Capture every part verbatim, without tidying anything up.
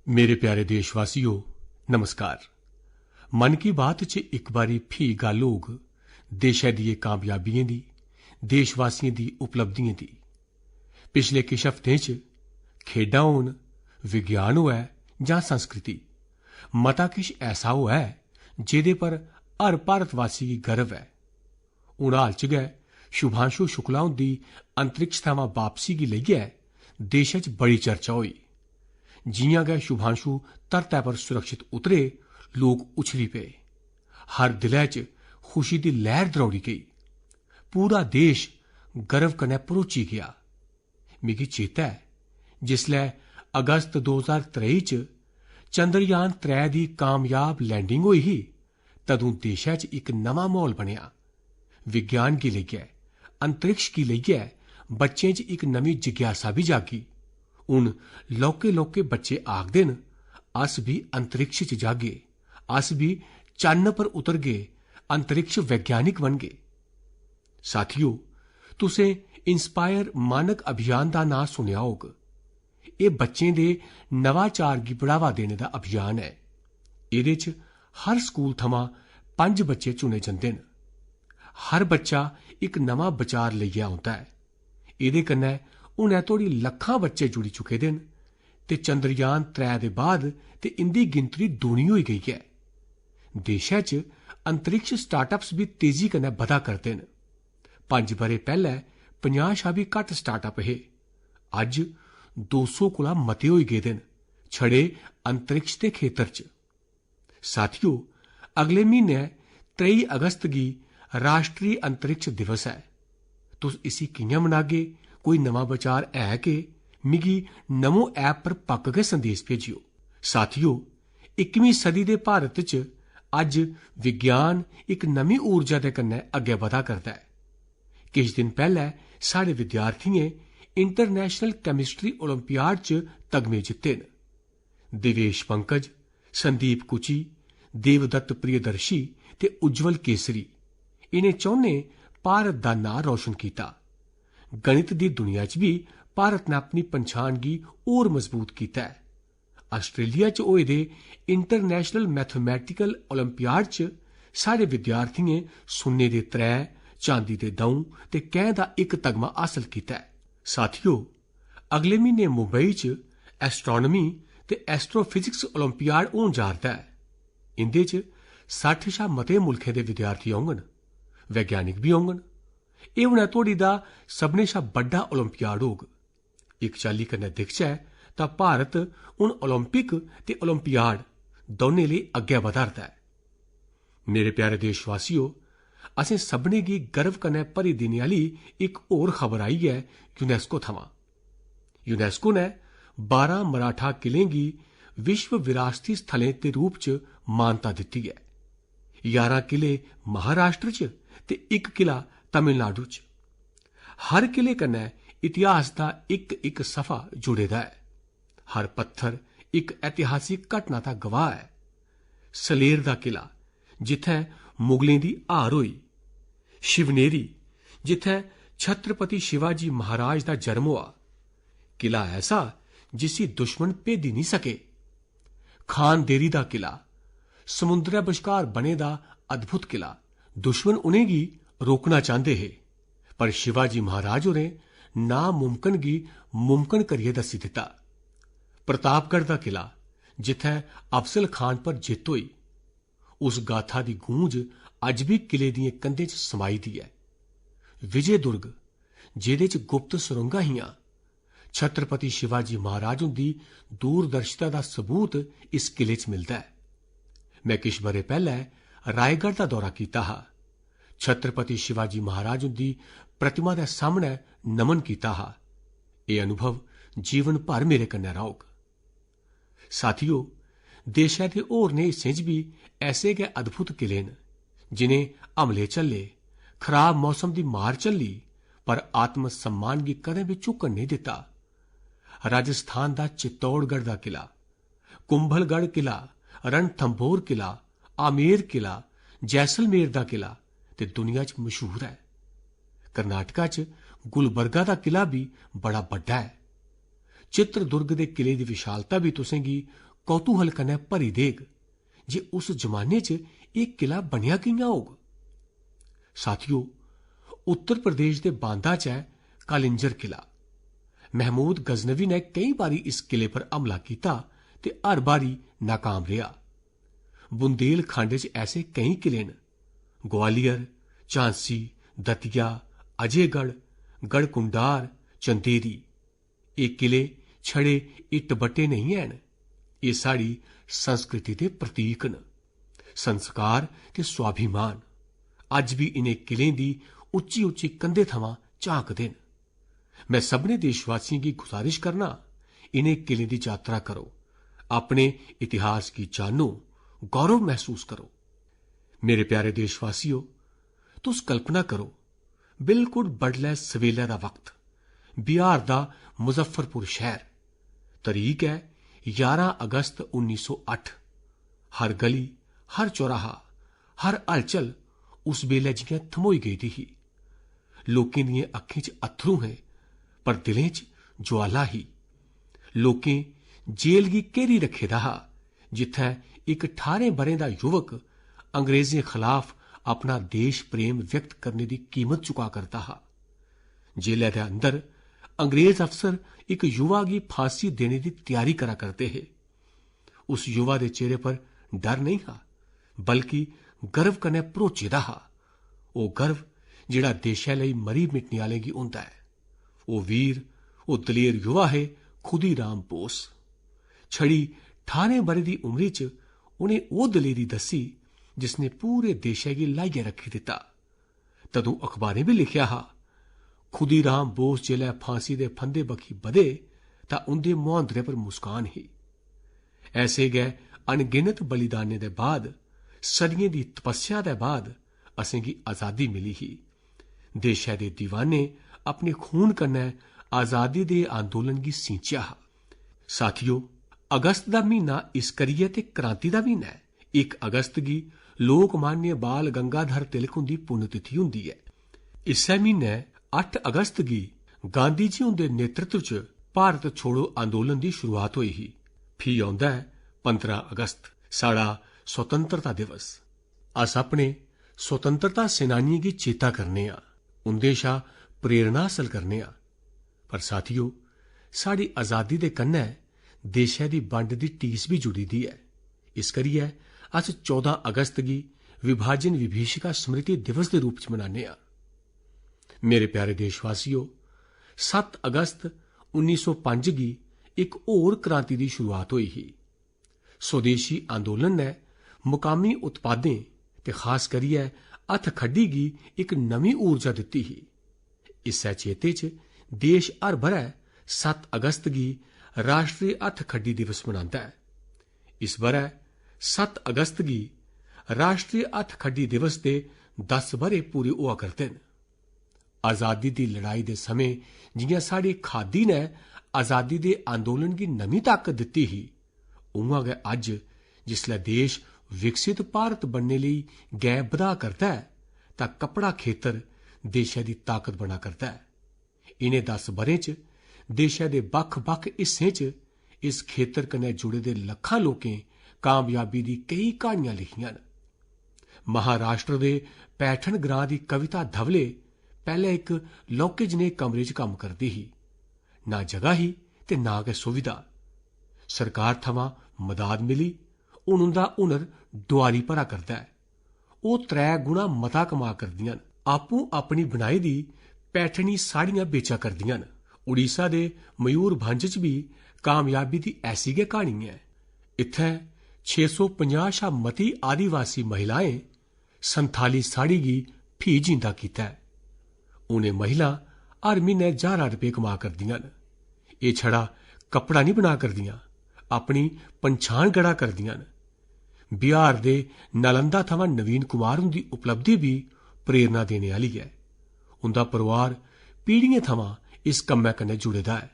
मेरे प्यारे देशवासियो, नमस्कार। मन की बात च इक बारी फ्ही गल्ल होग देशै दिये कामयाबियें दी, देशवासियें दी उपलब्धियें दी। पिछले किश हफ्तें च खेडां होन, विज्ञान होऐ जां संस्कृति, मता किश ऐसा होऐ जेह्दे पर हर भारतवासी गी गर्व ऐ। हून हाल च गै शुभांशु शुक्ला हुंदी अंतरिक्ष थमां बापसी गी लेइयै देशै च बड़ी चर्चा होई। जि'यां गै शुभांशु धरतै पर सुरक्षित उतरे, लोक उछली पे। हर दिलै च खुशी दी लैह्र द्रौड़ी गेई। पूरा देश गर्व कन्नै भरोची गेआ। मिगी चेता ऐ, जिसलै अगस्त दो ज्हार त्रेई च चंद्रयान त्रै दी कामयाब लैंडिंग होई ही, तदूं देशै च इक नमां म्हौल बनेआ। विज्ञान गी लेइयै, अंतरिक्ष गी लेइयै बच्चें च इक नमीं जिज्ञासा बी जागी। हून लौह्के-लौह्के बच्चे आखदे न, "अस बी अंतरिक्ष च जागे, अस बी चन्न पर उतरगे, अंतरिक्ष वैज्ञानिक बनगे।" साथियो, तुसें इंस्पायर मानक अभियान दा नांऽ सुनेआ होग। एह् बच्चें दे नवाचार गी बढ़ावा देने दा अभियान ऐ। एह्दे च हर स्कूल थमां पंज बच्चे चुने जंदे न। हर बच्चा इक नमां बचार लेइयै औंदा ऐ। एह्दे कन्नै हुनै धोड़ी लक्खां बच्चे जुड़ी चुके दे न ते चंद्रयान त्रै दे बाद ते इं'दी गिनतरी दूनी होई गेई ऐ। देशै च अंतरिक्ष स्टार्टअप्स बी तेजी कन्नै बधा करदे न। पंज ब'रे पैह्लै पंजाह् शा बी घट्ट स्टार्टअप हे। अज्ज दो सौ कोला मते होई गेदे न, छड़े अंतरिक्ष दे खेतर च। साथियो, अगले म्हीनै त्रेई अगस्त गी राश्ट्री अंतरिक्ष दिवस ऐ। तुस इसी कि'यां मनागे? कोई नमां बचार है के? मिगी नमो ऐप पर पक्क गै संदेश भेजियो। साथियो, इक्कमीं सदी दे भारत च अज्ज विज्ञान इक नमीं ऊर्जा दे कन्नै अग्गै बधा करदा ऐ। किश दिन पैह्लै साढ़े विद्यार्थियें इंटरनेशनल केमिस्ट्री ओलंपियाड च तगमे जित्ते न। दिवेश पंकज, संदीप कुची, देवदत्त प्रियदर्शी ते उज्जवल केसरी, इ'नें चौनें भारत दा नांऽ रोशन कीता। गणित दी दुनिया च बी भारत ने अपनी पंछान गी होर मजबूत कीता ऐ। आस्ट्रेलिया च होए दे इंटरनेशनल मैथमेटिकल ओलंपियाड च साढ़े विद्यार्थियें सुन्ने दे त्रै, चांदी दे द'ऊं ते कैंह् दा इक तगमा हासल कीता ऐ। साथियो, अगले म्हीने मुंबई च एस्ट्रोनॉमी ते एस्ट्रोफिजिक्स ओलंपियाड होन जा'रदा ऐ। इं'दे च सट्ठ शा मते मुल्खें दे विद्यार्थी औङन, वैज्ञानिक बी औङन। एह् हुनै धोड़ी दा सभनें शा बड्डा ओलंपियाड होग। इक चाल्ली कन्नै दिखचै तां भारत हून ओलंपिक ते ओलंपियाड दौनें लेई अग्गै बधा'रदा ऐ। मेरे प्यारे देशवासियो, असें सभनें गी गर्व कन्नै भरी देने आह्ली इक होर खबर आई ऐ यूनेस्को थमां। यूनेस्को ने बारां मराठा किलें गी विश्व विरासती स्थलें दे रूप च मानता दित्ती ऐ। ञारां किले महाराष्ट्र च ते इक किला तमिलनाडु च। हर किले कन्नै इतिहास दा इक-इक सफा जुड़े दा ऐ। हर पत्थर इक ऐतिहासिक घटना दा गवाह ऐ। सलेर दा किला, जित्थै मुगलें दी हार होई। शिवनेरी, जित्थै छत्रपति शिवाजी महाराज दा जन्म होआ। किला ऐसा जिसी दुश्मन भेदी निं सके। खानदेरी दा किला, समुंदरै बश्कार बने दा अद्भुत किला। दुश्मन उ'नेंगी रोकना चांह्दे हे, पर शिवाजी महाराज होरें नामुमकन गी मुमकन करियै दस्सी दित्ता। प्रतापगढ़ दा किला, जित्थै अफजल खान पर जित्त होई, उस गाथा दी गूंज अज्ज बी किले दियें कंधें च समाई दी ऐ। विजय दुर्ग, जेह्दे च गुप्त सुरंगां हियां, छत्रपति शिवाजी महाराज हुंदी दूरदर्शिता दा सबूत इस किले च मिलदा ऐ। में किश ब'रे पैह्लै रायगढ़ दा दौरा कीता हा। छत्रपति शिवाजी महाराज हुंदी प्रतिमा दे सामनै नमन कीता हा। एह् अनुभव जीवन भर मेरे कन्नै रौह्ग। साथियो, देशै दे होरनें हिस्सें च बी ऐसे गै अद्भुत किले न, जिनें हमले झल्ले, खराब मौसम दी मार झल्ली, पर आत्म सम्मान गी कदें बी झुकन नेईं दित्ता। राजस्थान दा चित्तौड़गढ़ दा किला, कुंभलगढ़ किला, रणथंभौर किला, आमेर किला, जैसलमेर दा किला ते दुनिया च मशहूर ऐ। कर्नाटका च गुलबर्गा दा किला बी बड़ा बड्डा ऐ। चित्रदुर्ग दे किले दी विशालता बी तुसेंगी कौतूहल कन्नै भरी देग जे उस जमाने च एह् किला बनेआ कि'यां होग। साथियो, उत्तर प्रदेश दे बांदा च ऐ कालिंजर किला। महमूद गजनवी ने केई बारी इस किले पर हमला कीता ते हर बारी नाकाम रेहा। बुंदेलखंड च ऐसे केई किले न, ग्वालियर, झांसी, दतिया, अजयगढ़, गढ़कुंडार, चंदेरी। एह् किले छड़े इट्ट बट्टे नेईं हैन, एह् साढ़ी संस्कृति दे प्रतीक न। संस्कार ते स्वाभिमान अज्ज बी इ'नें किलें दी उच्ची उच्ची कंधें थमां झांकदे न। मैं सभनें देशवासियें गी गुजारिश करना, इ'नें किलें दी यात्रा करो, अपने इतिहास गी जानो, गौरव महसूस करो। मेरे प्यारे देशवासियो, तुस कल्पना करो, बिल्कुल बडलै सवेलै दा वक्त, बिहार दा मुजफ्फरपुर शैह्र। तरीक ऐ ग्यारह अगस्त उन्नी सौ अट्ठ। हर गली, हर चौराहा, हर हलचल उस बेलै जि'यां थमोई गेदी ही। लोकें दियें अक्खीं च अत्थरूं हे, पर दिलें च ज्वाला ही। लोकें जेल गी घेरी रक्खे दा हा, जित्थै इक ठारें ब'रें दा युवक अंग्रेजें खलाफ अपना देश प्रेम व्यक्त करने दी कीमत चुका करदा हा। जेलै दे अंदर अंग्रेज अफसर इक युवा गी फांसी देने दी त्यारी करा करदे हे। उस युवा दे चेहरे पर डर नेईं हा, बल्कि गर्व कन्नै भरोचे दा हा। ओह् गर्व जेह्ड़ा देशै लेई मरी मिटने आह्लें गी होंदा ऐ। ओह् वीर, ओह् दलेर युवा हे खुदीराम बोस। छड़ी ठारें ब'रें दी उमरी च उ'नें ओह् दलेरी दस्सी जिसने पूरे देशै गी ल्हाइयै रक्खी दित्ता। तदूं अखबारें बी लिखेआ हा, खुदीराम बोस जेल्लै फांसी दे फंदे बक्खी बधे तां उं'दे मुहांदरे पर मुस्कान ही। ऐसे गै अनगिनत बलिदानें दे बाद, सदियें दी तपस्या दे बाद असेंगी आजादी मिली ही। देशै दे दीवाने अपने खून कन्नै आजादी दे आंदोलन गी सींचेआ हा। साथियो, अगस्त दा म्हीना इस करियै ते क्रांति दा म्हीना ऐ। इक अगस्त गी लोकमान्य बाल गंगाधर तिलक हुंदी पुण्यतिथि हुंदी ऐ। इस्सै म्हीनै अट्ठ अगस्त गी गांधी जी हुंदे नेतृत्व च भारत छोड़ो आंदोलन दी शुरुआत होई ही। फ्ही औंदा ऐ पंदरां अगस्त, साढ़ा स्वतंत्रता दिवस। अस अपने स्वतंत्रता सेनानियें गी चेता करने आं, उं'दे शा प्रेरणा हासल करने आं। पर साथियो, साढ़ी आजादी दे कन्नै देशै दी बंड दी टीस बी जुड़ी दी ऐ। इस करियै अस चौदां अगस्त गी विभाजन विभीषिका स्मृति दिवस दे रूप च मनाने आं। मेरे प्यारे देशवासियो, सत्त अगस्त उन्नी सौ पंज गी इक होर क्रांति दी शुरुआत होई ही। स्वदेशी आंदोलन ने मकामी उत्पादें ते खास करियै हथखड्डी गी इक नमीं ऊर्जा दित्ती ही। इस्सै चेते च देश हर ब'रै सत्त अगस्त गी राश्ट्री हथखड्डी दिवस मनांदा ऐ। इस ब'रै सत्त अगस्त गी राश्ट्री हथखड्डी दिवस दे दस ब'रे पूरे होआ करदे न। आजादी दी लड़ाई दे समें जि'यां साढ़ी खादी ने आजादी दे आंदोलन गी नमीं ताकत दित्ती ही, उ'आं गै अज्ज जिसलै देश विकसित भारत बनने लेई गैं बधा करदा ऐ, तां कपड़ा खेतर देशै दी ताकत बना करदा ऐ। इ'नें दस ब'रें च देशै दे बक्ख-बक्ख हिस्सें च इस खेतर कन्नै जुड़े दे लक्खां लोकें कामयाबी दी केई क्हानियां लिखियां न। महाराष्ट्र दे पैठण ग्रां दी कविता धवले पैह्ले इक लौह्के जनेह् कमरे च कम्म करदी ही। ना जगह ही ते ना गै सुविधा। सरकार थमां मदाद मिली, हून उं'दा हुनर डुआरी भरा करदा ऐ। ओह् त्रै गुणा मता कमा करदियां न। आपूं अपनी बनाई दी पैठणी साड़ियां बेचा करदियां न। उड़ीसा दे मयूरभंज च बी कामयाबी दी ऐसी गै क्हानी ऐ। इत्थै छे सौ पंजाह् शा मती आदिवासी महिलाएं संथाली साड़ी गी फ्ही जींदा कीता ऐ। हून एह् महिलां हर म्हीनै ज्हारां रपेऽ कमा करदियां न। एह् छड़ा कपड़ा निं बना करदियां, अपनी पंछान गढ़ा करदियां न। बिहार दे नालंदा थमां नवीन कुमार हुंदी उपलब्धि बी प्रेरणा देने आह्ली ऐ। उं'दा परोआर पीढ़ियें थमां इस कम्मै कन्नै जुड़े दा ऐ।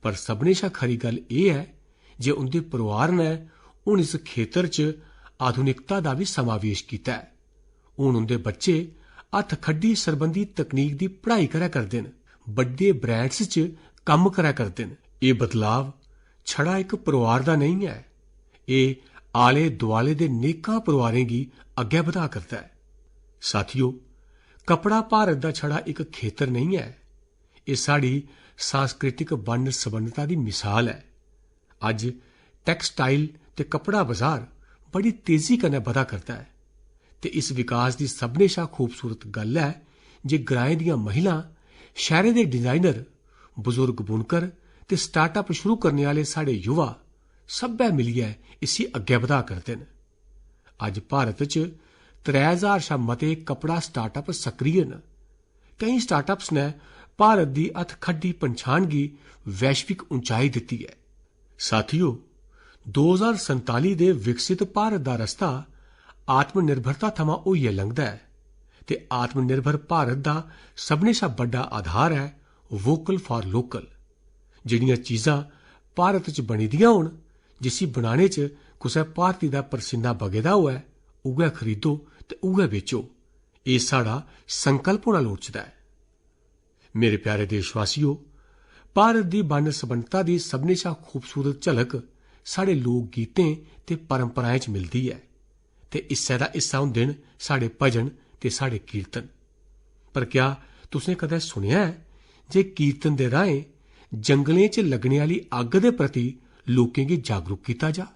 पर सभनें शा खरी गल्ल एह् ऐ जे उं'दे परोआर नै हून इस खेतर च आधुनिकता दा बी समावेश कीता ऐ। हून उं'दे बच्चे हत्थ खड्डी सरबंधी तकनीक दी पढ़ाई करै करदे न, बड्डे ब्रांड्स च कम्म करै करदे न। एह् बदलाव छड़ा इक परोआर दा नेईं ऐ, एह् आले दुआले दे नेकां परोआरें गी अग्गै बधा करदा ऐ। साथियो, कपड़ा भारत दा छड़ा इक खेतर नेईं ऐ, एह् साढ़ी सांस्कृतिक बन्न सबन्नता दी मिसाल ऐ। अज्ज टैक्सटाइल ते कपड़ा बजार बड़ी तेजी कन्नै बधा करदा ऐ ते इस विकास दी सभनें शा खूबसूरत गल्ल ऐ जे ग्राएं दियां महिलां, शैह्रें दे डिजाइनर, बजुर्ग बुनकर ते स्टार्टअप शुरू करने आह्ले साढ़े युवा सब्भै मिलियै इसी अग्गै बधा करदे न। अज्ज भारत च त्रै ज्हार शा मते कपड़ा स्टार्टअप सक्रिय न। केईं स्टार्टअप्स ने भारत दी हथखड्डी पंछान गी वैश्विक उंचाई दित्ती ऐ। साथियो, दो ज्हार संताली दे विकसित भारत दा रस्ता आत्मनिर्भरता थमां होइयै लंघदा ऐ ते आत्मनिर्भर भारत दा सभनें शा बड्डा आधार ऐ वोकल फॉर लोकल। जेह्ड़ियां चीजां भारत च बनी दियां होन, जिसी बनाने च कुसै भारती दा परसीना बगे दा होऐ, उ'ऐ खरीदो ते उ'ऐ बेचो। एह् साढ़ा संकल्प होना लोड़चदा ऐ। मेरे प्यारे देशवासियो, भारत दी बन्न सबन्नता दी सभनें शा खूबसूरत झलक साढ़े लोक गीतें ते परंपराएं च मिलदी ऐ ते इस्सै दा हिस्सा होंदे न साढ़े भजन ते साढ़े कीर्तन। पर क्या तुसें कदें सुनेआ ऐ जे कीर्तन दे राहें जंगलें च लग्गने आह्ली अग्ग दे प्रति लोकें गी जागरूक कीता जा?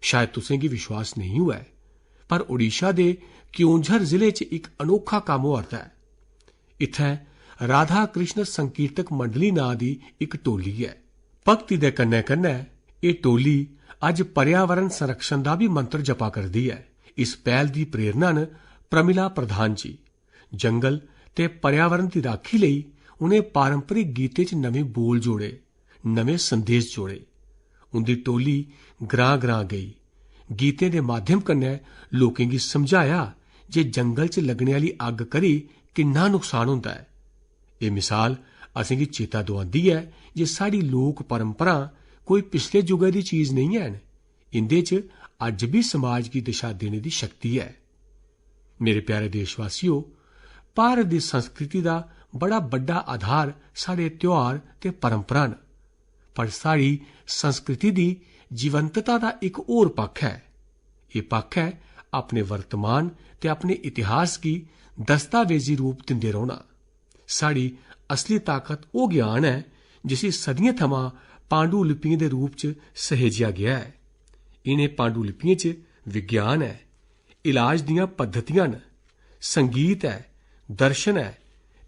शायद तुसें गी विश्वास नेईं होऐ, पर ओडिशा दे क्योंझर जिले च इक अनोखा कम्म होआ करदा ऐ। इत्थै राधा कृष्ण संकीर्तक मंडली नांऽ दी इक टोली ऐ। भक्ति दे कन्नै-कन्नै एह् टोली अज्ज पर्यावरण संरक्षण दा बी मंत्र जपा करदी ऐ। इस पैह्ल दी प्रेरणा न प्रमिला प्रधान जी। जंगल ते पर्यावरण दी राखी लेई उ'नें पारंपरिक गीतें च नमें बोल जोड़े, नमें संदेश जोड़े। उं'दी टोली ग्रां-ग्रां गेई, गीतें दे माध्यम कन्नै लोकें गी समझाया जे जंगल च लग्गने आह्ली अग्ग करी किन्ना नुकसान होंदा ऐ। एह् मिसाल असेंगी चेता दोआंदी ऐ जे साढ़ी लोक परंपरां कोई पिछले जुगै दी चीज नेईं हैन। इं'दे च अज्ज बी समाज गी दिशा देने दी शक्ति ऐ। मेरे प्यारे देशवासियो, भारत दी संस्कृति दा बड़ा बड्डा आधार साढ़े त्यौहार ते परंपरां न। पर साढ़ी संस्कृति दी जीवंतता दा इक होर पक्ख ऐ। एह् पक्ख ऐ अपने वर्तमान ते अपने इतिहास गी दस्तावेजी रूप दिंदे रौह्ना। साढ़ी असली ताकत ओह् ज्ञान ऐ जिसी सदियें थमां पांडुलिपियें दे रूप च सहेजेआ गेआ ऐ। इ'नें पांडुलिपियें च विज्ञान ऐ, इलाज दियां पद्धतियां न, संगीत ऐ, दर्शन ऐ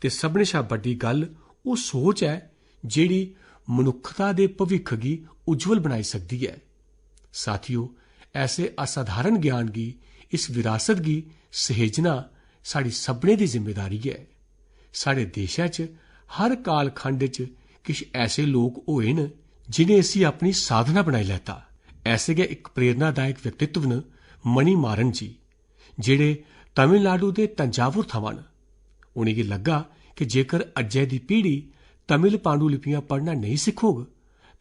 ते सभनें शा बड्डी गल्ल ओह् सोच ऐ जेह्ड़ी मनुक्खता दे भविक्ख गी उज्जवल बनाई सकदी ऐ। साथियो, ऐसे असाधारण ज्ञान गी, इस विरासत गी सहेजना साढ़ी सभनें दी जिम्मेदारी ऐ। साढ़े देशै च हर कालखंड च किश ऐसे लोक होए न जिनें इसी अपनी साधना बनाई लैता। ऐसे गै इक प्रेरणादायक व्यक्तित्व न मणि मारन जी, जेह्ड़े तमिलनाडु दे तंजावुर थमां न। उ'नेंगी लग्गा कि जेकर अज्जै दी पीढ़ी तमिल पांडुलिपियां पढ़ना नेईं सिक्खोग,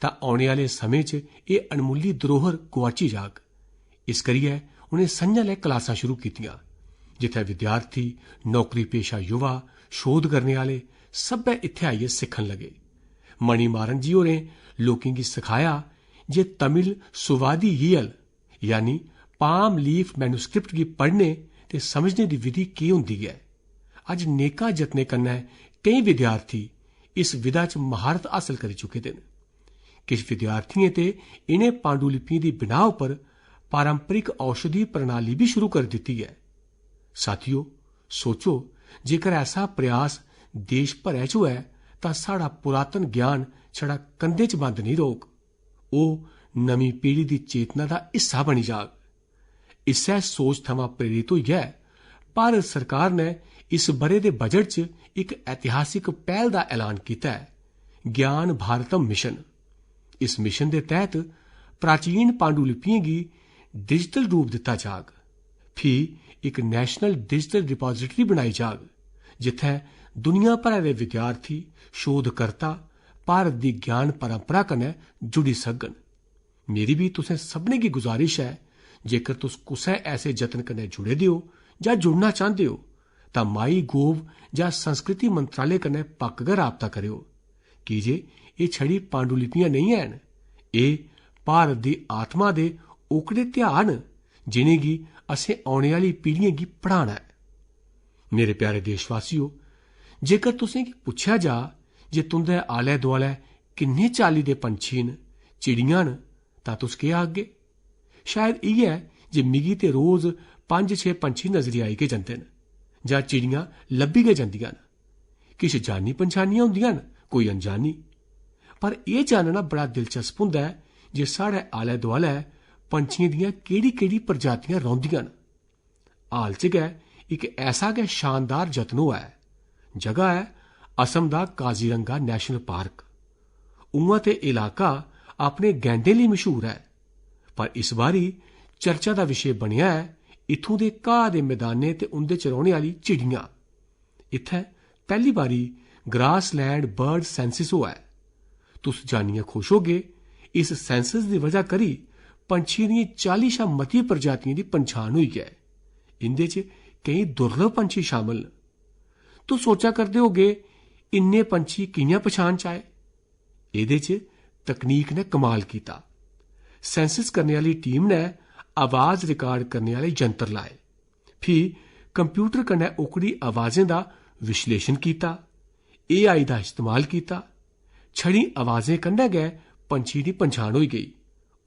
तां औने आह्ले समें च एह् अनमुल्ली धरोहर गुआची जाग। इस करियै उ'नें संझां लै क्लासां शुरू कीतियां, जित्थै विद्यार्थी, नौकरी पेशा युवा, शोध करने आह्ले सब्भै इत्थै आइयै सिक्खन लगे। मणिमारन जी होरें लोकें गी सखाया जे तमिल सुवादी ईयल, यानी पाम लीफ मैन्युस्क्रिप्ट गी पढ़ने ते समझने दी विधि केह् होंदी ऐ। अज्ज नेकां जतनें कन्नै केईं विद्यार्थी इस विधा च महारत हासल करी चुके दे न। किश विद्यार्थियें ते इ'नें पांडुलिपियें दी बिनाह उप्पर पारंपरिक औषधि प्रणाली बी शुरू करी दित्ती ऐ। साथियो, सोचो, जेकर ऐसा प्रयास देश भरै च होऐ, तां साढ़ा पुरातन ज्ञान छड़ा कंधें च बंद नेईं रौह्ग। ओह् नमीं पीढ़ी दी चेतना दा हिस्सा बनी जाग। इस्सै सोच थमां प्रेरित होइयै भारत सरकार ने इस ब'रे दे बजट च इक ऐतिहासिक पैह्ल दा ऐलान कीता ऐ, ज्ञान भारतम मिशन। इस मिशन दे तैह्त प्राचीन पांडुलिपियें गी डिजिटल रूप दित्ता जाग। फ्ही इक नेशनल डिजिटल रिपाजिटरी बनाई जाग, जित्थै दुनिया भरै दे विद्यार्थी, शोधकर्ता भारत दी ज्ञान परंपरा कन्नै जुड़ी सकडन। मेरी बी तुसें सभनें गी गुजारिश ऐ, जेकर तुस कुसै ऐसे जतन कन्नै जुड़े दे ओ जां जुड़ना चांह्दे ओ, तां माई गोव जां संस्कृति मंत्रालय कन्नै पक्क गै राबता करेओ, की जे एह् छड़ी पांडुलिपियां नेईं हैन, एह् भारत दी आत्मा दे ओकड़े ध्याऽ न जिनेंगी असें औने आह्ली पीढ़ियें गी पढ़ाना ऐ। मेरे प्यारे देशवासियो, जेकर तुसेंगी पुच्छेआ जा जे तुं'दे आलै-दुआलै किन्ने चाल्ली दे पंछी न, चिड़ियां न, तां तुस केह् आखगे? शायद इ'यै जे मिगी ते रोज पंज-छे पंछी नजरी आई गै जंदे न, जां चिड़ियां लब्भी गै जंदियां न। किश जानी-पन्छानियां होंदियां न, कोई अनजानी। पर एह् जानना बड़ा दिलचस्प होंदा ऐ जे साढ़े आलै-दुआलै पंछियें दियां केह्ड़ी-केह्ड़ी प्रजातियां रौंह्दियां न। हाल च गै इक ऐसा गै शानदार जतन होआ ऐ। जगह ऐ असम दा काजीरंगा नेशनल पार्क। उ'आं ते इलाका अपने गैंडें लेई मशहूर ऐ, पर इस बारी चर्चा दा विशे बनेआ ऐ इत्थूं दे घाऽ दे मैदानें ते उं'दे च रौह्ने आह्ली चिड़ियां। इत्थै पैह्ली बारी ग्रासलैंड बर्ड सेंसस होआ ऐ। तुस जानियै खुश होगे, इस सेंसस दी वजह करी पंछियें दियें चाली शा मती प्रजातियें दी पंछान होई ऐ। इं'दे च केईं दुर्लभ पंछी शामिल न। तुस सोचा करदे होगे, इन्ने पंछी कि'यां पछान च आए? एह्दे च तकनीक ने कमाल कीता। सेंसस करने आह्ली टीम ने आवाज रिकार्ड करने आह्ले यंत्र लाए, फ्ही कंप्यूटर कन्नै ओकड़ी आवाजें दा विश्लेषण कीता, एआई दा इस्तेमाल कीता। छड़ी आवाजें कन्नै गै पंछी दी पंछान होई गेई,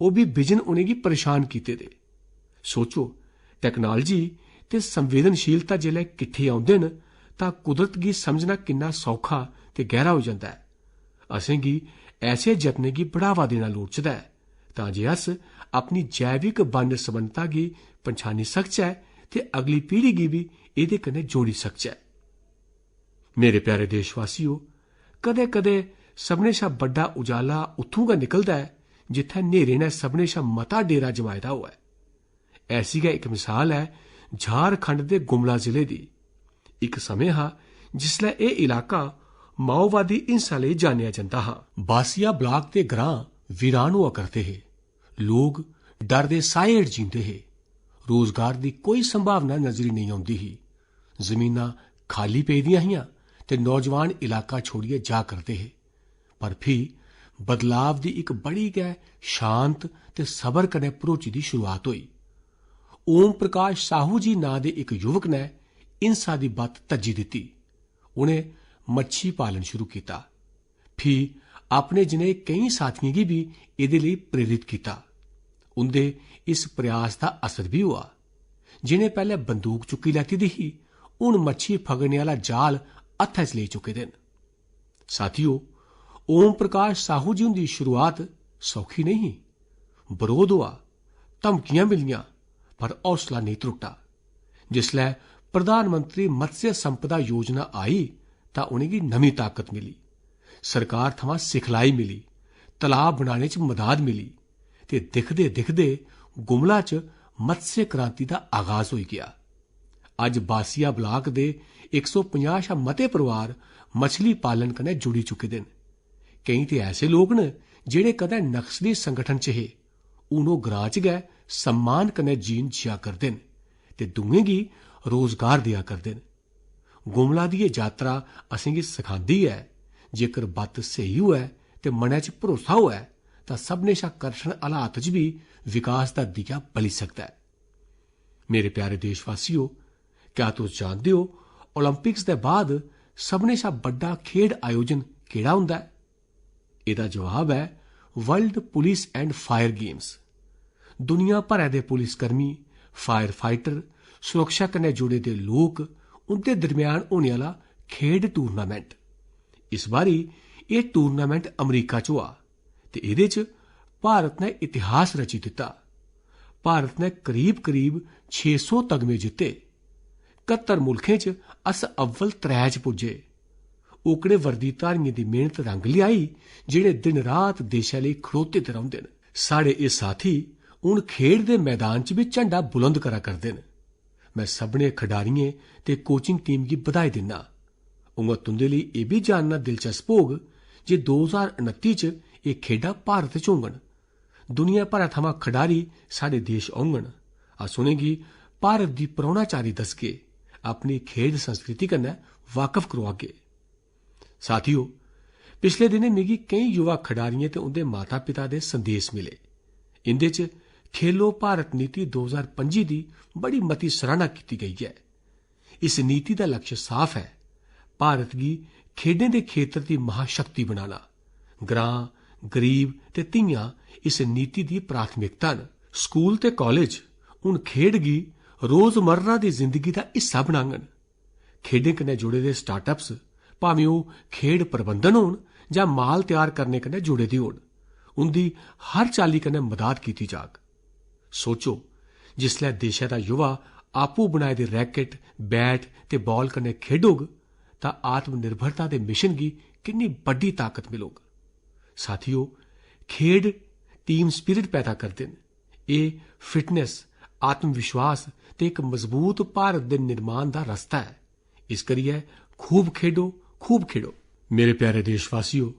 ओह् बी बिजन उ'नेंगी परेशान कीते दे। सोचो, टेक्नोलॉजी ते संवेदनशीलता जिसलै किट्ठे औंदे न, तां कुदरत गी समझना किन्ना सौखा ते गैह्रा होई जंदा ऐ। असेंगी ऐसे जतनें गी बढ़ावा देना लोड़चदा ऐ, तां जे अस अपनी जैविक बन्न-सबन्नता गी पन्छानी सकचै ते अगली पीढ़ी गी बी एह्दे कन्नै जोड़ी सकचै। मेरे प्यारे देशवासियो, कदें-कदें सभनें शा बड्डा उजाला उत्थूं गै निकलदा ऐ, जित्थै न्हेरे नै सभनें शा मता डेरा जमाए दा होऐ। ऐसी गै इक मिसाल ऐ झारखंड दे गुमला जिले दी। इक समें हा जिसलै एह् इलाका माओवादी हिंसा लेई जानेआ जंदा हा। बासिया ब्लाक दे ग्रां वीरान होआ करदे हे। लोक डर दे साह् हेठ जींदे हे। रोजगार दी कोई संभावना नजरी नेईं औंदी ही। जमीनां खाली पेदियां हियां ते नौजवान इलाका छोड़ियै जा करदे हे। पर फ्ही बदलाव दी इक बड़ी गै शांत ते सबर कन्नै भरोची दी शुरुआत होई। ओम प्रकाश साहू जी नां दे इक युवक ने हिंसा दी बत्त तज्जी दित्ती। उ'नें मच्छी पालन शुरू कीता। फ्ही अपने जनेह् केईं साथियें गी बी एह्दे लेई प्रेरित कीता। उं'दे इस प्रयास दा असर बी होआ। जि'नें पैह्लें बंदूक चुक्की लैती दी ही, हून मच्छी फगड़ने आह्ला जाल हत्थै च लेई चुके दे न। साथियो, ओम प्रकाश साहू जी हुंदी शुरुआत सौखी नेईं ही। बरोध होआ, धमकियां मिलियां, पर हौसला नेईं त्रुट्टा। जिसलै प्रधानमंत्री मत्स्य संपदा योजना आई, तां उ'नेंगी नमीं ताकत मिली। सरकार थमां सिखलाई मिली, तलाऽ बनाने च मदाद मिली, ते दिखदे-दिखदे गुमला च मत्स्य क्रांति दा आगाज होई गेआ। अज्ज बासिया ब्लाक दे इक सौ पंजाह् शा मते परोआर मछली पालन कन्नै जुड़ी चुके दे न। केईं ते ऐसे लोक न जेह्ड़े कदें नक्सली संगठन च हे, हून ओह् ग्रां च गै सम्मान कन्नै जीन जिया करदे न ते दूएं गी रोजगार देआ करदे न। गुमला दी एह् जातरा असेंगी सखांदी ऐ, जेकर बत्त स्हेई होऐ ते मनै च भरोसा होऐ, तां सभनें शा कठन हालात च बी विकास दा दीया बली सकदा ऐ। मेरे प्यारे देशवासियो, क्या तुस जानदे ओ, ओलंपिक्स दे बाद सभनें शा बड्डा खेड आयोजन केह्ड़ा होंदा ऐ? एह्दा जवाब ऐ World Police and Fire Games। दुनिया भरै दे पुलिसकर्मी, फायर फाइटर, सुरक्षा कन्नै जुड़े दे लोक, उं'दे दरम्यान होने आह्ला खेड टूर्नामेंट। इस बारी एह् टूर्नामेंट अमरीका च होआ ते एह्दे च भारत ने इतिहास रची दित्ता। भारत ने करीब-करीब छे सौ तगमे जित्ते। कत्तर मुल्खें च अस अव्वल त्रै च पुज्जे। ओकड़े वर्दीधारियें दी मेहनत रंग लेआई, जेह्ड़े दिन-रात देशै लेई खड़ोते दे रौंह्दे न। साढ़े एह् साथी हून खेड दे मैदान च बी झंडा बुलंद करा करदे न। में सभनें खडारियें ते कोचिंग टीम गी बधाई दिन्ना। उ'आं तुं'दे लेई एह् बी जानना दिलचस्प होग जे दो ज्हार उनत्ती च एह् खेढां भारत च होङन। दुनिया भरै थमां खडारी साढ़े देश औङन। अस उ'नेंगी भारत दी परौह्नाचारी दसगे, अपनी खेढ संस्कृति कन्नै वाकफ करोआगे। साथियो, पिछले दिनें मिगी केईं युवा खडारियें ते उं'दे माता-पिता दे संदेश मिले। इं'दे च खेलो भारत नीति दो ज्हार पंजी दी बड़ी मती सराहना कीती गई ऐ। इस नीति दा लक्ष्य साफ ऐ, भारत गी खेडें दे खेतर दी महाशक्ति बनाना। ग्रां, गरीब ते धियां इस नीति दी प्राथमिकता न। स्कूल ते कालेज हून खेड गी रोजमर्रा दी जिंदगी दा हिस्सा बनाङन। खेडें कन्नै जुड़े दे स्टार्टअप्स, भामें ओह् खेड प्रबंधन होन जां माल त्यार करने कन्नै जुड़े दे होन, उंदी हर चाल्ली कन्नै मदाद कीती जाग। सोचो, जिसलै देशै दा युवा आपूं बनाए दे रैकेट, बैट ते बॉल कन्नै खेडोग, तां आत्मनिर्भरता दे मिशन गी किन्नी बड्डी ताकत मिलग। साथियो, खेड टीम स्पिरिट पैदा करदे न। एह् फिटनेस, आत्मविश्वास ते इक मजबूत भारत दे निर्माण दा रस्ता ऐ। इस करियै खूब खेडो, खूब खेडो। मेरे प्यारे देशवासियो,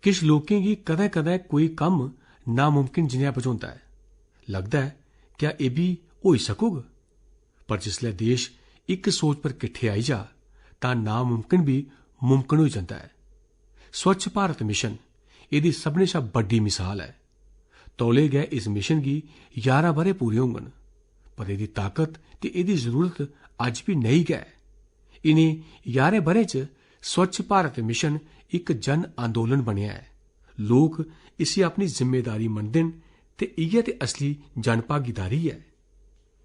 किश लोकें गी कदें-कदें कोई कम्म नामुमकिन जनेहा बझोंदा ऐ। लगदा ऐ, क्या एह् बी होई सकोग? पर जिसलै देश इक सोच पर किट्ठे आई जा, तां नामुमकिन बी मुमकिन होई जंदा ऐ। स्वच्छ भारत मिशन एह्दी सभनें शा बड्डी मिसाल ऐ। तौले गै इस मिशन गी ञारां ब'रे पूरे होङन, पर एह्दी ताकत ते एह्दी जरूरत अज्ज बी नेही गै ऐ। इ'नें ञारें ब'रें च स्वच्छ भारत मिशन इक जन आंदोलन बनेआ ऐ। लोक इसी अपनी जिम्मेदारी मनदे न ते इ'यै ते असली जन भागीदारी ऐ।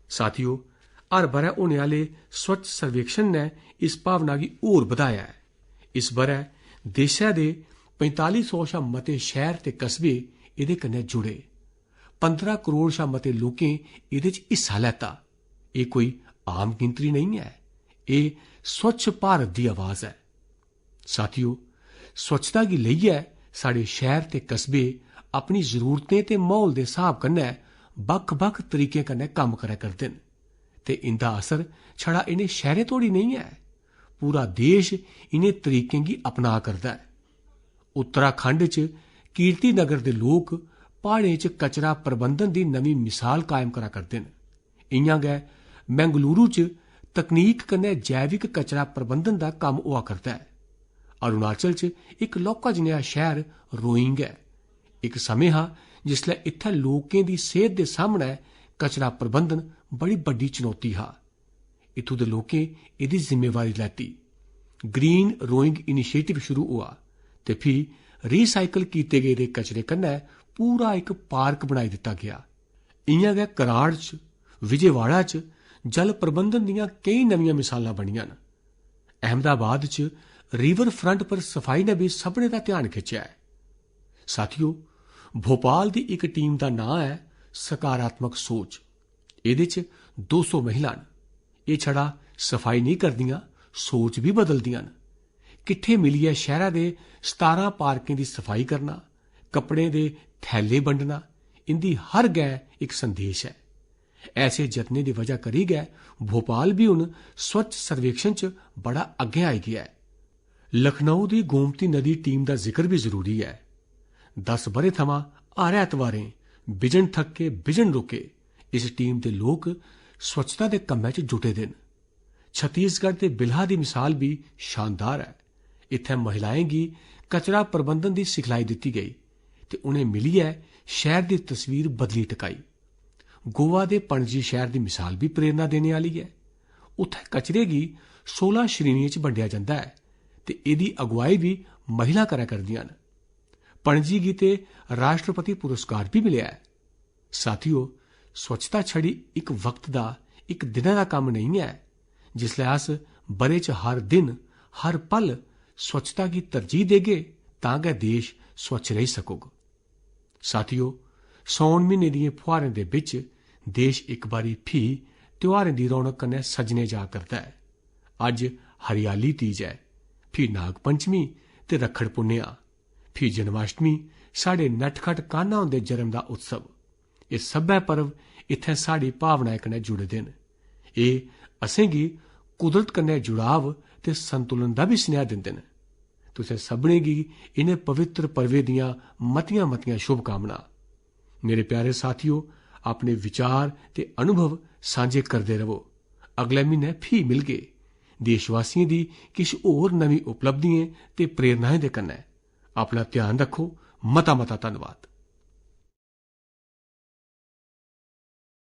साथियो, हर ब'रै होने आह्ले स्वच्छ सर्वेक्षण ने इस भावना गी होर बधाया ऐ। इस ब'रै देशै दे पैंताली सौ शा मते शैह्र ते कस्बे एह्दे कन्नै जुड़े। पंदरां करोड़ शा मते लोकें एह्दे च हिस्सा लैता। एह् कोई आम गिनतरी नेईं ऐ, एह् स्वच्छ भारत दी आवाज ऐ। साथियो, स्वच्छता गी लेइयै साढ़े शैह्र ते कस्बे अपनी जरूरतें ते म्हौल दे स्हाब कन्नै बक्ख-बक्ख तरीकें कन्नै कम्म करै करदे न ते इंदा असर छड़ा इ'नें शैह्रें तोड़ी नेईं ऐ, पूरा देश इ'नें तरीकें गी अपना करदा ऐ। उत्तराखंड च कीर्ति नगर दे लोक प्हाड़ें च कचरा प्रबंधन दी नमीं मिसाल कायम करा करदे न। इ'यां गै मैंगलुरु च तकनीक कन्नै जैविक कचरा प्रबंधन दा कम्म होआ करदा ऐ। अरुणाचल च इक लौह्का जनेहा शैह्र रोइंग ऐ। इक समें हा जिसलै इत्थै लोकें दी सेह्त दे सामनै कचरा प्रबंधन बड़ी बड्डी चुनौती हा। इत्थूं दे लोकें एह्दी जिम्मेवारी लैती। ग्रीन रोइंग इनिशिएटिव शुरू होआ ते फ्ही रीसाइकल कीते गेदे कचरे कन्नै पूरा इक पार्क बनाई दित्ता गेआ। इ'यां गै कराड़ च, विजयवाड़ा च जल प्रबंधन दियां केई नमियां मिसालां बनियां न। अहमदाबाद च रिवर फ्रंट पर सफाई ने बी सभनें दा ध्यान खिच्चेआ ऐ। साथियो, भोपाल दी इक टीम दा नांऽ ऐ सकारात्मक सोच। एह्दे च दो सौ महिलां न। एह् छड़ा सफाई नेईं करदियां, सोच बी बदलदियां न। किट्ठे मिलियै शैह्रा दे सतारां पार्कें दी सफाई करना, कपड़ें दे थैले बंडना, इंदी हर गै इक संदेश ऐ। ऐसे जतनें दी वजह करी गै भोपाल बी हुन स्वच्छ सर्वेक्षण च बड़ा अग्गें आई गेआ ऐ। लखनऊ दी गोमती नदी टीम दा जिक्र बी जरूरी ऐ। दस ब'रें थमां हर ऐतवारें बिजन थक्के बिजन रुके इस टीम दे लोक स्वच्छता दे कम्मै च जुटे दे न। छत्तीसगढ़ दे बिल्हा दी मिसाल बी शानदार ऐ। इत्थै महिलाएं गी कचरा प्रबंधन दी सिखलाई दित्ती गेई ते उ'नें मिलियै शैह्र दी तस्वीर बदली टकाई। गोवा दे पणजी शैह्र दी मिसाल बी प्रेरणा देने आह्ली ऐ। उत्थै कचरे गी सोलां श्रेणियें च बंडेआ जंदा ऐ ते एह्दी अगुआई बी महिलां करै करदियां न। पणजी गी ते राष्ट्रपति पुरस्कार बी मिलेआ ऐ। साथियो, स्वच्छता छड़ी इक वक्त दा, इक दिनै दा कम्म नेईं ऐ। जिसलै अस ब'रे च हर दिन, हर पल स्वच्छता गी तरजीह देगे, तां गै देश स्वच्छ रेही सकोग। साथियो, सौन म्हीने दियें फुहारें दे बिच देश इक बारी फ्ही त्योहारें दी रौनक कन्नै सज्जने जा करदा ऐ। अज्ज हरियाली तीज ऐ, फ्ही नाग पंचमी ते रक्खड़ पुन्नेआ, फ्ही जन्माष्टमी, साढ़े नटखट कान्हा हुंदे जन्म दा उत्सव। एह् सब्भै पर्व इत्थें साढ़ी भावनाएं कन्नै जुड़े दे न। एह् असेंगी कुदरत कन्नै जुड़ाव ते संतुलन दा बी सनेहा दिंदे न। तुसें सभनें गी इ'नें पवित्र पर्वें दियां मतियां-मतियां शुभकामनां। मेरे प्यारे साथियो, अपने विचार ते अनुभव सांझे करदे रवो। अगले म्हीने फ्ही मिलगे देशवासियें दी किश होर नमीं उपलब्धियें ते प्रेरणाएं दे कन्नै। अपना ध्यान रक्खो। मता-मता धन्नवाद।